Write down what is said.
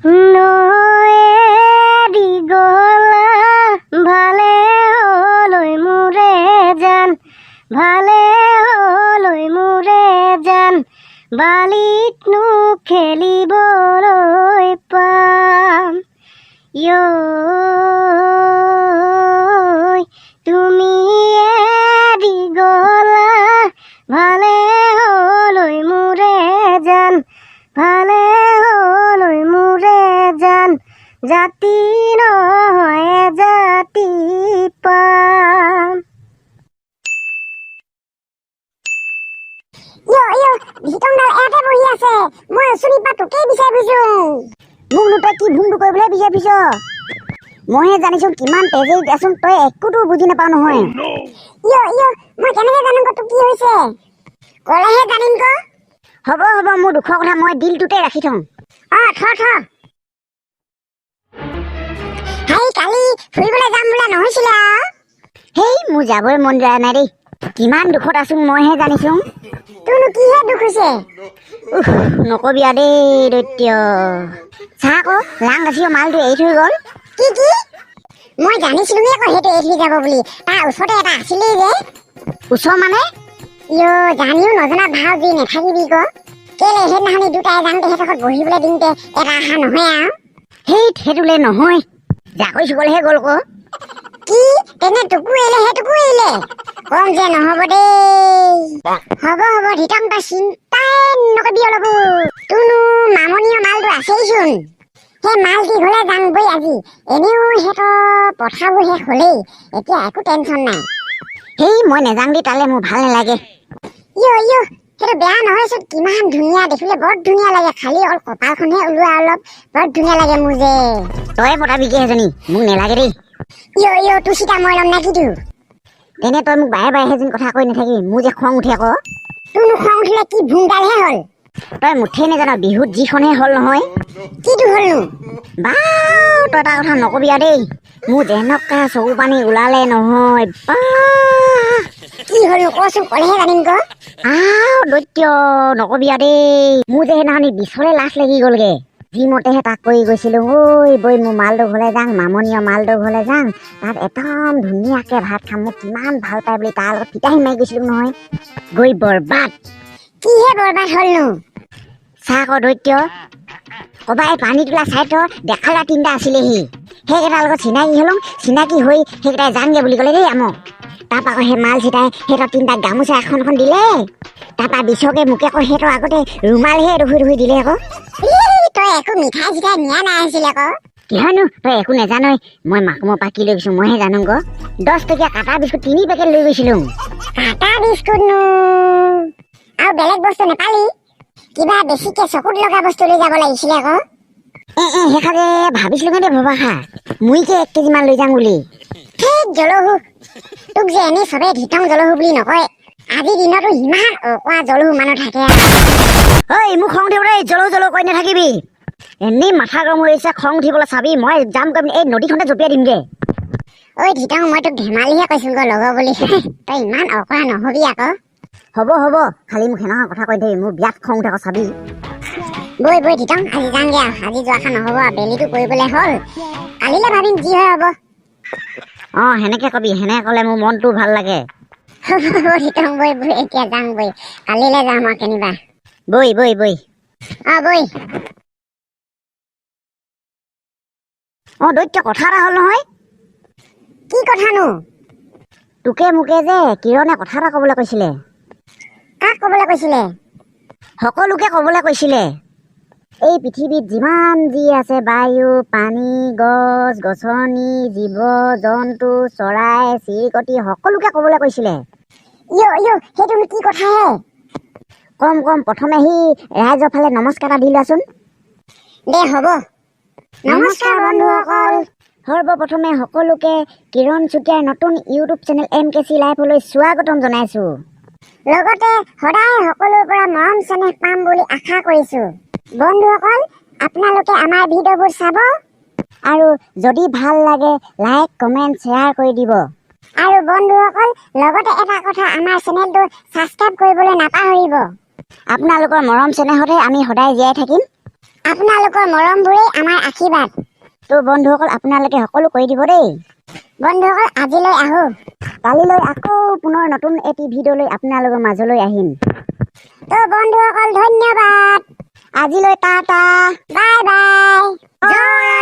নৈ এৰি গ'লা ভালে হ'লৈ মোৰে জান, ভালে হ'লৈ মোৰে জান, বালিতনো খেলিবলৈ পাম। ঐ তুমি এৰি গ'লা ভালে হ'লৈ মোৰে জান, ভালে হ'লৈ মোৰে জান, জাতি নহয় জাতি পাম। ইয় ইয়, ভিতংডাল ইয়াতে বহি আছে। মই অচুনিৰ পৰা তোকেই বিচাৰি ফুৰিছো। মোকনো তই কি ভুমটো কৰিবলৈ বিচাৰি ফুৰিছ? মইহে জানিছো কিমান তেজেই দেচোন, তই একোতো বুজি নাপাৱ নহয়। ইয় ইয়, মই কেনেকে জানো তোৰ কি হৈছে? ক'লেহে জানিম ক। হ'ব হ'ব, মোৰ দুখৰ কথা মই দিলটোতে ৰাখি থওঁ। অ, থ থ। হেই, কালি ফুৰিবলৈ যাম বোলা নহৈছিলে আৰু? হেই, মোৰ যাবই মন যোৱা নাই দেই। কিমান দুখত আছো মইহে জানিছো। তোৰনো কিহে দুখ হৈছে? উফ, নকবি আৰু দেই দৈত্য। চা আকৌ, লাং গাখীৰৰ মালটো এৰি থৈ গ'ল। কি কি? মই জানিছিলোঁৱে আকৌ সেইটো এৰি থৈ যাব বুলি। তাৰ ওচৰতে এটা আছিলেই যে। ওচৰ মানে? ইয়, জানিও নজনা ভাও জুই নাথাকিবি ক। কেলে সেইদিনাখনি দুটাই যাওঁতে সেইডোখৰত বহিবলৈ দিওঁতে এটা অহা নহয় আৰু? সেই সেইটোলে নহয়, জাকৈ চুকলেহে গ'ল ক। কি তেনে তোকো এৰিলে, সেইটোকো এৰিলে? কম যে নহ'ব দেই। হ'ব হ'ব ধিতং, তই চিন্তাই নকৰিবি অলপো। তোৰনো মামনীয় মালটো আছেইচোন। সেই মাল কি ঘৰলে যাম বৈ আজি। এনেও সিহঁতৰ পথাৰবোৰ শেষ হ'লেই, এতিয়া একো টেনচন নাই। হেই, মই নেযাং দেই তালে, মোৰ ভাল নালাগে। ইয় ইয়, সেইটো বেয়া নহয়চোন, কিমান ধুনীয়া দেখিবলৈ, বৰ ধুনীয়া লাগে। খালি অকল কপালখনহে ওলোৱা অলপ, বৰ ধুনীয়া লাগে মোৰ যে। তয়ে পতাবিগে সেইজনী, মোক নেলাগে দেই। ইয় ইয়, তোৰ চিতা মই ল'ম নে কিটো? তেনে তই মোক বাৰে বাৰে সেইজনী কথা কৈ নাথাকিবি, মোৰ যে খং উঠে আকৌ। তোৰনো খং উঠিলে কি ভুমডালহে হ'ল? তই মুঠেই নাজান, বিহুত যিখনহে হ'ল নহয়। কিটো হ'লনো? বাও, তই এটা কথা নকবি আৰু দেই, মোৰ যেনেকুৱা চকু পানী ওলালে নহয়। বা, কি হ'লনো কচোন, ক'লেহে জানিম ক। আও দৈত্য, নকবি আৰু দেই, মোৰ যে সেইদিনাখনি বিছলে লাজ লাগি গ'লগে। যিমতেহে তাক কৰি গৈছিলো, ঐ বৈ মোৰ মালটো ঘৰলৈ যাং, মামনীয় মালটো ঘৰলৈ যাং, তাত একদম ধুনীয়াকে ভাত খাম, মোক কিমান ভাল পায় বুলি তাৰ লগত ফিতাহি মাৰি গৈছিলো নহয়, গৈ বৰবাদ। কিহে বৰবাদ হ'লনো? চা আকৌ দৈত্য, ক'বা এই পানী তোলা চাইডৰ ডেকা ল'ৰা তিনিটা আছিলেহি, সেইকেইটাৰ লগত চিনাকি হ'লো, চিনাকি হৈ সেইকেইটাই যাংগে বুলি ক'লে দেই আমক। তাৰপা আকৌ সেই মাল চিতাই সিহঁতৰ তিনিটা গামোচা এখন এখন দিলে। তাৰপা বিছকে মোকে আকৌ সিহঁতৰ আগতে ৰুমালহে এডোখৰি এডোখৰি দিলে আকৌ। তই একো মিঠাই চিঠাই নিয়া নাই আছিল আকৌ। কিহনো তই একো নাজানই, মই মাকুমৰ পৰা কি লৈ গৈছো মইহে জানো গ। 10 টকীয়া কাটা বিস্কুট 3 পেকেট লৈ গৈছিলো। কাটা বিস্কুটনো আৰু বেলেগ বস্তু নেপালি? কিবা বেছিকে চকুত লগা বস্তু লৈ যাব লাগিছিলে আকৌ। এ এ, সেইষাৰে ভাবিছিলো দেই, ভবা খা মুইকে 1 কেজিমান লৈ যাম বুলি। ঠিক জলহু, তোক যে এনেই চবে ধিতং জলহু বুলি নকয়, আজিৰ দিনতো ইমান অকোৱা জলহু মানুহ থাকে। ঐ, মোক খং উঠিব দেই, জলহু জলহু কৈ নাথাকিবি। এনেই মাথা গৰম হৈ আহিছে, খং উঠিবলৈ চাবি, মই যাম গৈ পিনি এই নদীখনতে জঁপিয়াই দিমগে। ঐ ধিতং, মই তোক ধেমালিহে কৈছোঁগৈ লগৰ বুলি, তই ইমান অকোৱা নহবি আকৌ। হ'ব হ'ব, খালি মোক সেনেকুৱা কথা কৈ দেই, মোৰ বিৰাট খং উঠে আকৌ চাবি। বৈ বৈ ধিতং, আজি যামগে আৰু, আজি যোৱাষাৰ নহ'ব আৰু, বেলিটো পৰিবলৈ হ'ল, কালিলৈ ভাবিম যি হয় হ'ব। অ, সেনেকে কবি, সেনেকে ক'লে মোৰ মনটো ভাল লাগে। হ'ব ধিতং, বৈ বৈ এতিয়া যাওঁ বৈ, কালিলৈ যাম আৰু কেনিবা। বৈ বৈ বৈ। অ বৈ। অ দৈত্য, কথা এটা হ'ল নহয়। কি কথানো? তোকে মোকে যে কিৰণে কথা এটা ক'বলৈ কৈছিলে। কাক ক'বলৈ কৈছিলে? সকলোকে ক'বলৈ কৈছিলে। এই পৃথিৱীত যিমান যি আছে, বায়ু, পানী, গছ গছনি, জীৱ জন্তু, চৰাই চিৰিকটি, সকলোকে ক'বলৈ কৈছিলে। ইয় ইয়, সেইটোনো কি কথাহে? কম কম, প্ৰথমে সি ৰাইজৰ ফালে নমস্কাৰ এটা দি লোৱাচোন। দে হ'ব। নমস্কাৰ বন্ধুসকল। সৰ্বপ্ৰথমে সকলোকে কিৰণ চুতীয়াৰ নতুন YouTube channel M K C লাইফলৈ স্বাগতম জনাইছো। লগতে সদায় সকলোৰ পৰা মৰম চেনেহ পাম বুলি আশা কৰিছো। বন্ধুসকল, আপোনালোকে আমাৰ ভিডিঅ'বোৰ চাব আৰু যদি ভাল লাগে লাইক, কমেণ্ট, শ্বেয়াৰ কৰি দিব। আৰু বন্ধুসকল, লগতে এটা কথা, আমাৰ চেনেলটো ছাবস্ক্ৰাইব কৰিবলৈ নাপাহৰিব। আপোনালোকৰ মৰম চেনেহতহে আমি সদায় জীয়াই থাকিম। আপোনালোকৰ মৰমবোৰেই আমাৰ আশীৰ্বাদ। তো বন্ধুসকল, আপোনালোকে সকলো কৰি দিব দেই। বন্ধুসকল, আজিলৈ আহো। কালিলৈ আকৌ পুনৰ নতুন এটি ভিডিঅ' লৈ আপোনালোকৰ মাজলৈ আহিম। তো বন্ধুসকল, ধন্যবাদ। আজিলৈ টাটা। Bye bye. জয়